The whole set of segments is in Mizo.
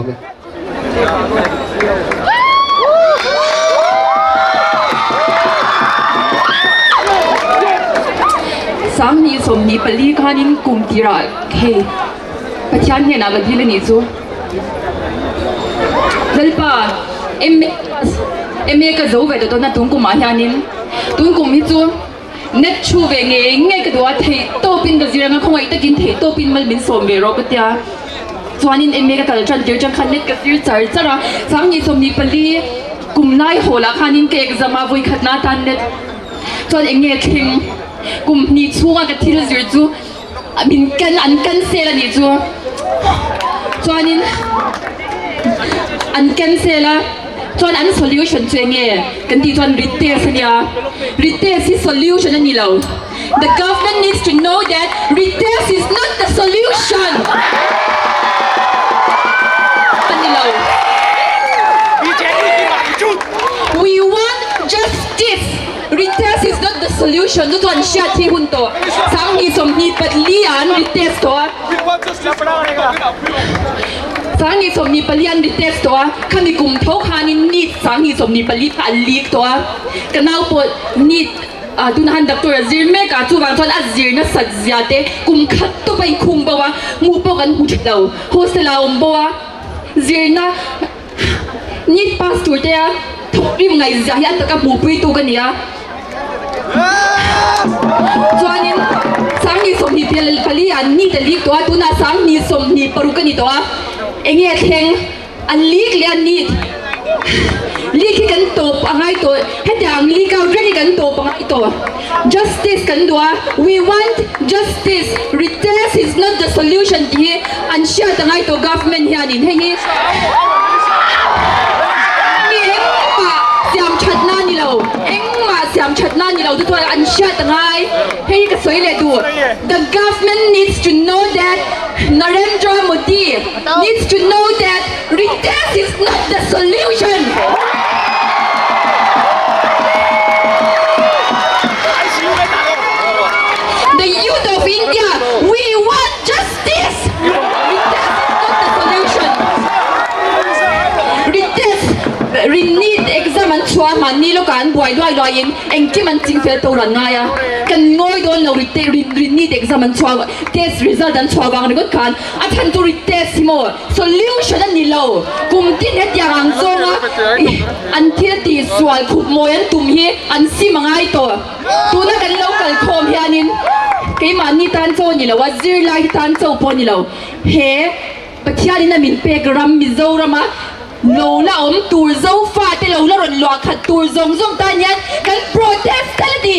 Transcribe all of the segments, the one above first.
lawm e. 2024 khanin kum tirah hei Pathian hnenah ka dil a nih chu. Lalpa, MA MA ka zo ve tawh dawn a tun kumah hianin tun kum hi chu net thu ve ngei ngei ka duh a, theih tawpin ka zir anga khawngaih takin theih tawpin mal min sawm ve rawh ka tia. Chuanin MA ka kal tan tir chang khan net ka zir char char a, 2024 kum lai haw lah khanin ka exam a vawi khatna atan net chuan eng nge thleng kum hnih chhunga ka thil zir chu min kan an cancel a nih chu chuanin an cancel a chuan an solution chu eng nge kan tih chuan retest a nia retest hi solution a ni lo the government needs to know that retest is not the solution a ni lo we want justice. Retest is not the solution chu chuan hriat hi hun tawh 2024 ah an retest tawh a, 2024 an retest tawh a, khami kum tho khanin NEET 2024 kha an leak tawh a, ka nau pawh NEET ah tunah han doctor a zir mek a, chuvang chuan a zir nasat zia te kum khat tawp a inkhung bo a, hmuh pawh kan hmu tha lo, hostel ah a awm bo a, zirna. NEET pass tur te a thawkrim ngaihzia hi a taka hmuhpui tu ka ni a. Chuanin 2024 ah NEET a leak tawh a, tunah 2026 a ni tawh a. Enge thleng? An leak leh a NEET leak hi kan tawp a ngai tawh. Hetiang leak out reng hi kan tawp a ngai tawh. Justice kan duh a, we want justice, retest is not the solution tih hi an hriat a ngai tawh government hianin hei hi mi engmah siam thatna a ni lo, engmah siam thatna a ni lo chu chuan an hriat a ngai, hei hi ka sawi leh duh, the government needs to know that Narendra Modi needs to know that retest is not the solution. The youth of India, we want justice! Retest is not the solution. Retest, re-NEET exam an chhuah mahni lawkah an buai luai luaiin engkim an ching fel to ran ngai a, kan ngawi dawn lo re-NEET exam an chhuah test result an chhuah vang ringawt khan A chhan chu retest hi maw solution a ni lo. Kum tin hetiang ang zawnga an thil tih sual khup mawi an tum hi an sim a ngai tawh. Tuna kan lo kal khawm hianin keimahni tan chaw a ni lo a, zirlai te tan chaw pawh a ni lo. He Pathianin a min pek ram Mizorama lo la awm tur Zofa te lo la rawn luah khat tur zawng zawng tan hian kan protest tal a ni.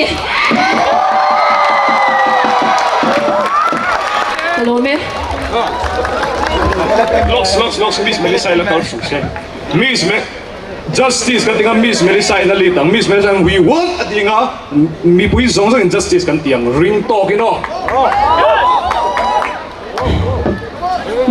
Ka lawm e. Locks locks locks Miss Melissa ila kal suh se Miss Me Justice kan ti nga Miss Melissa in a lead ang Miss Melissa in we want a ti nga mipui zawng zawng in justice kan ti ang ring tawk in aw.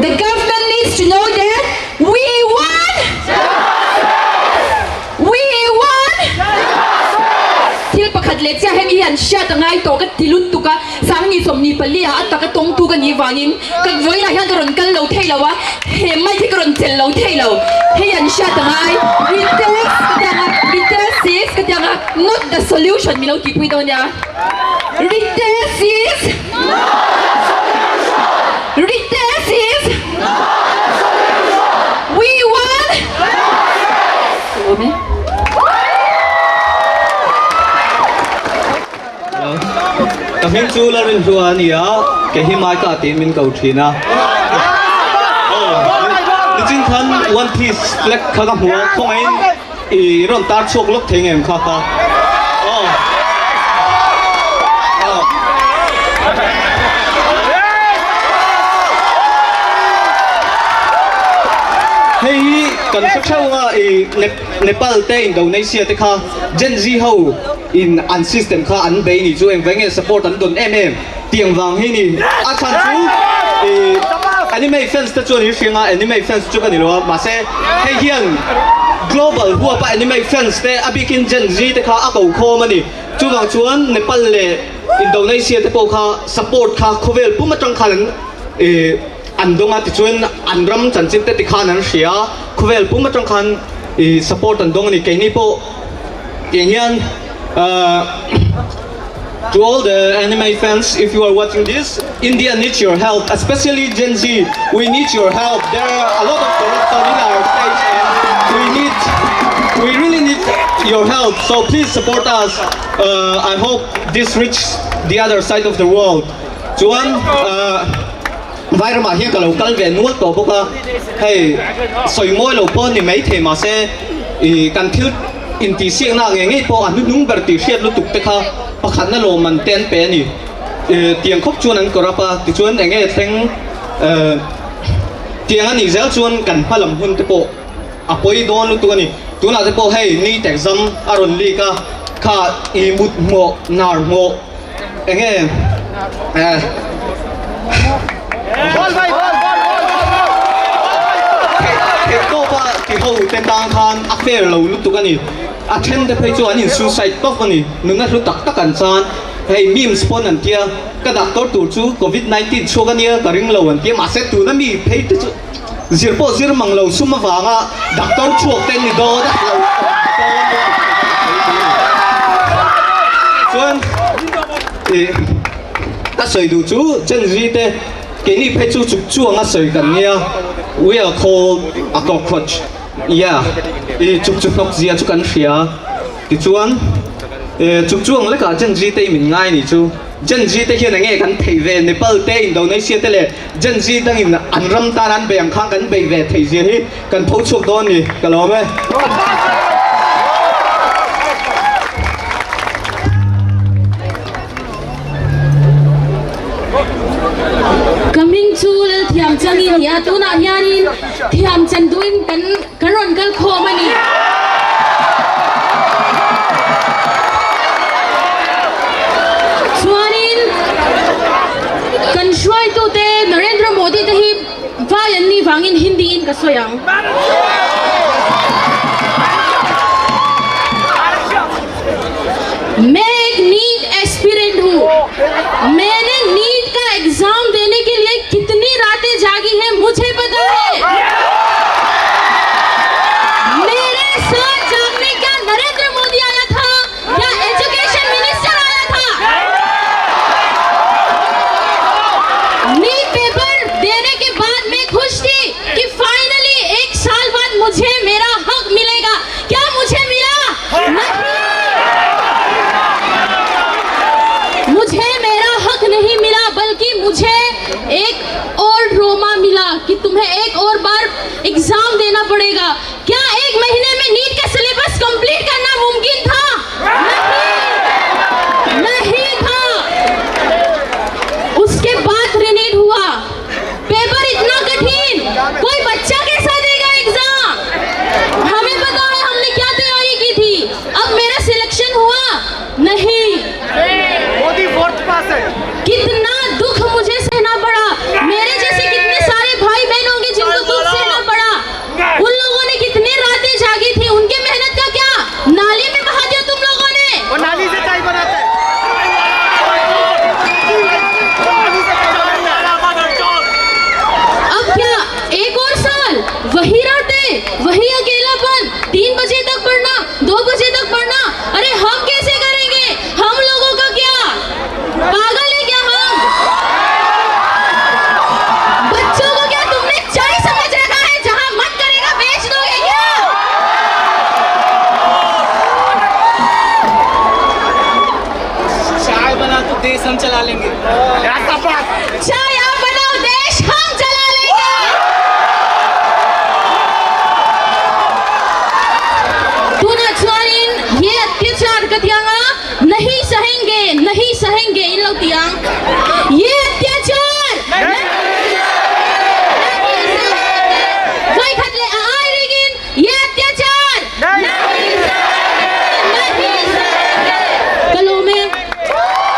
The government needs to know that we want Justice! We want Justice! Thil pakhat leh chiah hemi hi an hriat a ngai tawh ka ti lut tuk a, 2024 ah a taka tawngtu ka nih vangin ka vawiinah hian ka rawn kal lo thei lo a, he mic hi ka rawn chelh lo thei lo, hei an hriat a ngai, retest ka ti ang a, retest is ka ti ang a, not the solution min lo tihpui dawn nia, retest is. Retest is We want Lawm e. Ka hming chu Lalrinhlua a ni a, kei hi Maika tiin min ko thin a. Nichin khan One Piece flag kha ka hmu a, khawngaihin I rawn tar chhuak lawk thei ngem kha kha. Aw. Aw. Hei hi kan hre theuh anga i Nepal te Indonesia te kha Gen Z ho in an system kha an bei ni chu engvai nge support an dawn em em tiang vang hi ni a chhan chu i anime fans te chuan in hria anga anime fans chu ka ni lo a mahse hei hian global huapa anime fans te a bikin Gen Z te kha a ko khawm a ni chuvang chuan Nepal leh Indonesia te pawh kha support kha khawvel pum atang khan an i. an dawng a tichuan an ram chanchin te tikhan an hria a khawvel pum atang khan ih support an dawng a ni keini pawh tiang hian ahh to all the anime fans if you are watching this India needs your help especially Gen Z we need your help there are a lot of corruption in our state and we need we really need your help so please support us ahh I hope this reach the other side of the world chuan ahh Vairamah hian ka lo kal ve nual tawh bawk a, hei sawi mawi lo pawh a ni maithei mahse ih kan thil intihsiakna ngei ngei pawh a hnuhnung ber tih hriat lutuk te kha pakhatna lawmman te an pe a ni. Ih tiang khawp chuan an corrupt a, tichuan eng nge thleng eh tiang a nih zel chuan kan hma lam hun te pawh a pawi dawn lutuk a ni. Tunah te pawh hei NEET exam a rawn leak a, kha ih mut hmawh nar hmawh Eng nge eh Theih tawp a ti ho te tang khan a fair lo lutuk a ni. A then te phei chu an in suicide tawp a ni. Nuna hlu tak tak an chan. Hei memes pawn an tia ka doctor tur chu covid 19 chhuak a nia ka ring lo an tia mahse tuna mi phei te chu zir pawh zir mang lo sum avanga doctor chhuak te ni dawn a lo chuan ih ka sawi duh chu Gen Z te keini phei chu chuk chuang a sawi kan nia we are called a cockroach yeah ih chuk chu hnawk zia chu kan hria tichuan eh chuk chuang lekah Gen Z te min ngai ni chu Gen Z te hian enge kan theih ve Nepal te Indonesia te leh Gen Z dangin an ram tan an bei ang khan kan bei ve theih zia hi kan tho chhuak dawn ni ka lawm e. Ka hming chu Lalthiam Chang i ni a, tunah hianin thiam chan duhin kan kan rawn kal khawm a ni. Chuanin kan hruaitute Narendra Modi te hi vai an nih vangin Hindi in ka sawi ang. Main ek NEET aspirant hu. Maine NEET ka exam dene ke liye kitni raatein jaagi hain mujhe pata hai. Mere saath jaagne kya Narendra Modi aaya tha ya education minister aaya tha. NEET paper dene ke baad main khush thi ki finally ek saal baad mujhe mera haq milega. Kya mujhe mila? नहीं मुझे मेरा हक नहीं मिला बल्कि मुझे एक और ड्रोमा मिला कि तुम्हें एक और बार एग्जाम देना पड़ेगा क्या एक महीने में नीट का सिलेबस कंप्लीट करना मुमकिन था नहीं नहीं था उसके बाद रिनीट हुआ पेपर इतना कठिन कोई बच्चा कैसा देगा एग्जाम हमें पता है हमने क्या तैयारी की थी अब मेरा सिलेक्शन हुआ नहीं मोदी फोर्थ पास है कितना दुख मुझे सहना पड़ा मेरे जैसे कितने सारे भाई बहन होंगे जिनको दुख सहना पड़ा उन लोगों ने कितनी रातें जागी थी उनके मेहनत का क्या नाली में बहा दिया तुम लोगों ने वो नाली से चाय बनाता है अब क्या एक और साल वही रातें वही अकेलापन 3 बजे तक पढ़ना 2 बजे तक पढ़ना अरे हम कैसे करेंगे हम लोगों का क्या पागल है क्या हम बच्चों को क्या तुमने चाय समझ रखा है जहां मन करेगा बेच दोगे क्या चाय बना तो देश हम चला लेंगे चाय